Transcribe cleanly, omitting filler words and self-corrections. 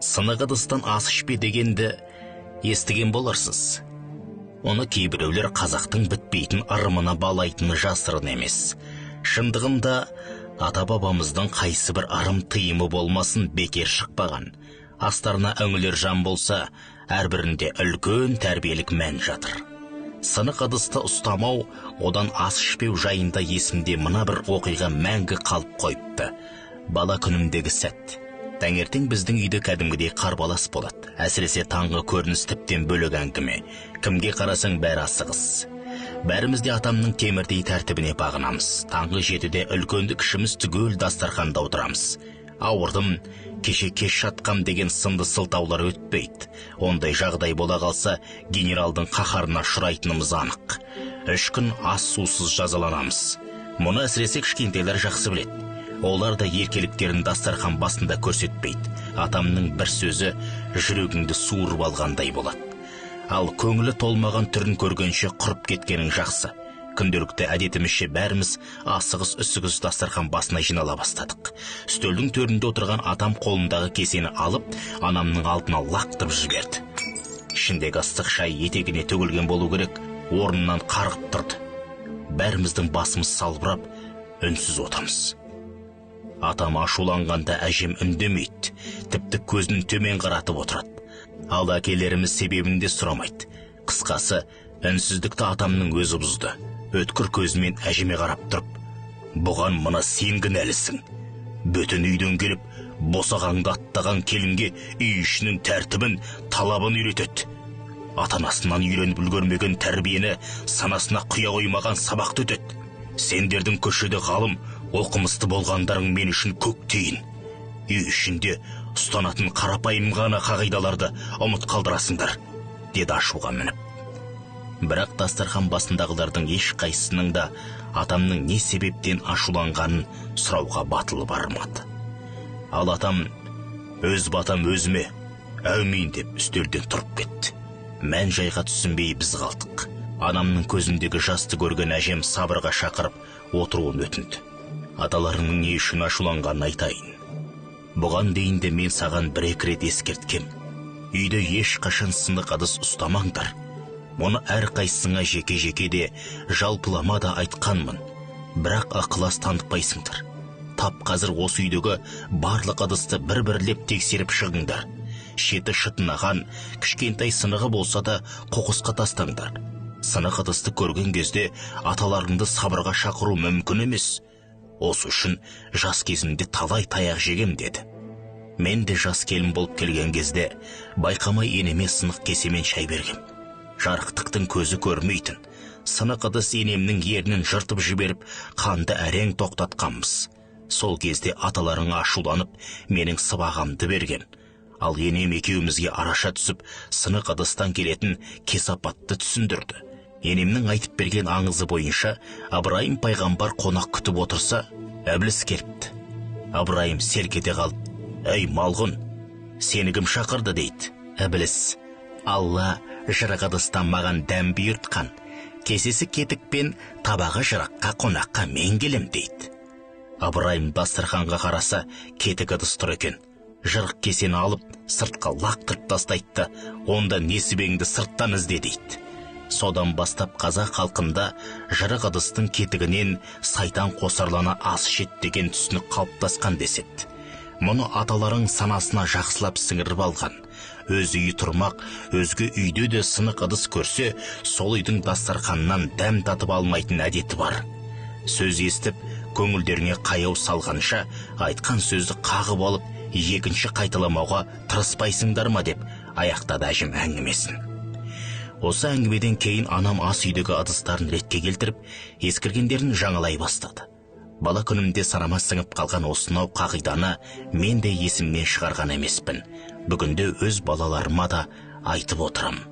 Сынық ыдыстан ас ішпе дегенді естіген боларсыз. Оны кейбіреулер қазақтың бітпейтін ырымына балайтыны жасырын емес. Шындығында ата-бабамыздың қайсы бір ырым тыйымы болмасын бекер шықпаған. Астарына үңілер жан болса, әрбірінде үлкен тәрбиелік мән жатыр. Сынық ыдысты ұстамау, одан ас ішпеу жайында есімде мына бір оқиға мәңгі қалып қойыпты. Бала күнімдегі сәт. Таңертең біздің үйде кәдімгідей қарбалас болады. Әсіресе таңғы көрініс тіптен бөлек әңгіме. Кімге қарасаң бәрі асығыс. Бәріміз де атамның темірдей тәртібіне бағынамыз. Таңғы 7-де үлкенді кішіміз түгел дастарханда отырамыз. Ауырдым, кеше кеш жатқам деген сынды сылтаулар өтпейді. Ондай жағдай бола қалса, генералдың қаһарына ұшырайтынымыз анық. 3 күн ас сусыз жазаланамыз. Мұны әсіресе кішкентайлар жақсы біледі. Олар да еркеліктерін дастархан басында көрсетпейді. Атамның бір сөзі жүрегіңді суырып алғандай болады. Ал көңілі толмаған түрін көргенше құрып кеткенің жақсы. Күнделікті әдетімізше бәріміз асығыс үсігіс дастархан басына жинала бастадық. Үстелдің төрінде отырған атам қолындағы кесені алып, анамның алдына лақтырып жіберді. Ішіндегі ыстық шай етегіне төгілген болу керек, орнынан қарғып тұрды. Бәріміздің басымыз салбырап, үнсіз отырмыз. Атам ашуланғанда әжем үндемейді, тіпті көзін төмен қаратып отырады. Ал әкелеріміз себебін де сұрамайды. Қысқасы, үнсіздікті атамның өзі бұзды. Өткір көзімен әжеме қарап тұрып, бұған мына сен кінәлісің. Бөтен үйден келіп, босағаңды аттаған келінге үй ішінің тәртібін, талабын үйретеді. Ата-анасынан үйреніп үлгермеген тәрбиені санасына құя қоймаған сабақты өтеді. Сендердің көшеде ғалым, оқымысты болғандарың мен үшін көк тиын. Үй ішінде ұстанатын қарапайым ғана қағидаларды ұмыт қалдырасыңдар, деді ашуға мініп. Бірақ дастархан басындағылардың ешқайсысының да атамның не себептен ашуланғанын сұрауға батылы бармады. Ал атам, өз батам өзіме, әумин деп үстелден тұрып кетті. Мән жайға түсінбей біз қалдық. Анамның көзіндегі жасты көрген әжем сабырға шақырып отыруын өтінді. Аталарыңның не үшін ашуланғанын айтайын. Бұған дейін де мен саған бір-екі рет ескерткем. Үйде ешқашан сынық ыдыс ұстамаңдар. Мұны әрқайсыңа жеке-жеке де жалпылама да айтқанмын. Бірақ ықылас танытпайсыңдар. Тап қазір осы үйдегі барлық ыдысты бір-бірлеп тексеріп шығыңдар. Шеті шытынаған, кішкентай сынығы болса да қоқысқа тастаңдар. Сынық ыдысты көрген кезде аталарыңды сабырға шақыру мүмкін емес. Осы үшін жас кезімде талай таяқ жегем, деді. Мен де жас келін болып келген кезде байқамай енеме сынық кесемен шай бергем. Жарықтықтың көзі көрмейтін. Сынық ыдыс енемнің ернін жыртып жіберіп, қанды әрең тоқтатқанбыз. Сол кезде аталарың ашуланып, менің сыбағамды берген. Ал енем екеумізге араша түсіп, сынық ыдыстан келетін кесапатты түсіндірді. Енемнің айтып берген аңызы бойынша, Ыбырайым пайғамбар қонақ күтіп отырса, Ібіліс келіпті. Ыбырайым селк ете қалып, «Әй, малғұн, сені кім шақырды?» дейді. Ібіліс, «Алла жырық ыдыстан маған дәм бұйыртқан, кесесі кетік пен табағы жыраққа қонаққа мен келем» дейді. Ыбырайым дастарханға қараса, кетік ыдыс тұр екен. Жырық кесені алып, сыртқа лақтырып тастайды, онда несібеңді сырттан ізде дейді. Содан бастап қазақ халқында жырық ыдыстың кетігінен сайтан қосарлана ас ішеді деген түсінік қалыптасқан деседі. Мұны аталарың санасына жақсылап сіңіріп алған. Өз үйі тұрмақ, өзге үйде де сынық ыдыс көрсе, сол үйдің дастарханынан дәм татып алмайтын әдеті бар. Сөз естіп, көңілдеріңе қаяу салғанша, айтқан сөзді қағып алып, екінші қайталамауға тырыспайсыңдар ма деп аяқтады әжем әңгімесін. Осы әңгімеден кейін анам ас үйдегі ыдыстарын ретке келтіріп, ескіргендерін жаңалай бастады. Бала күнімде санама сіңіп қалған осынау қағиданы мен де есімнен шығарған емеспін. Бүгінде өз балаларыма да айтып отырам.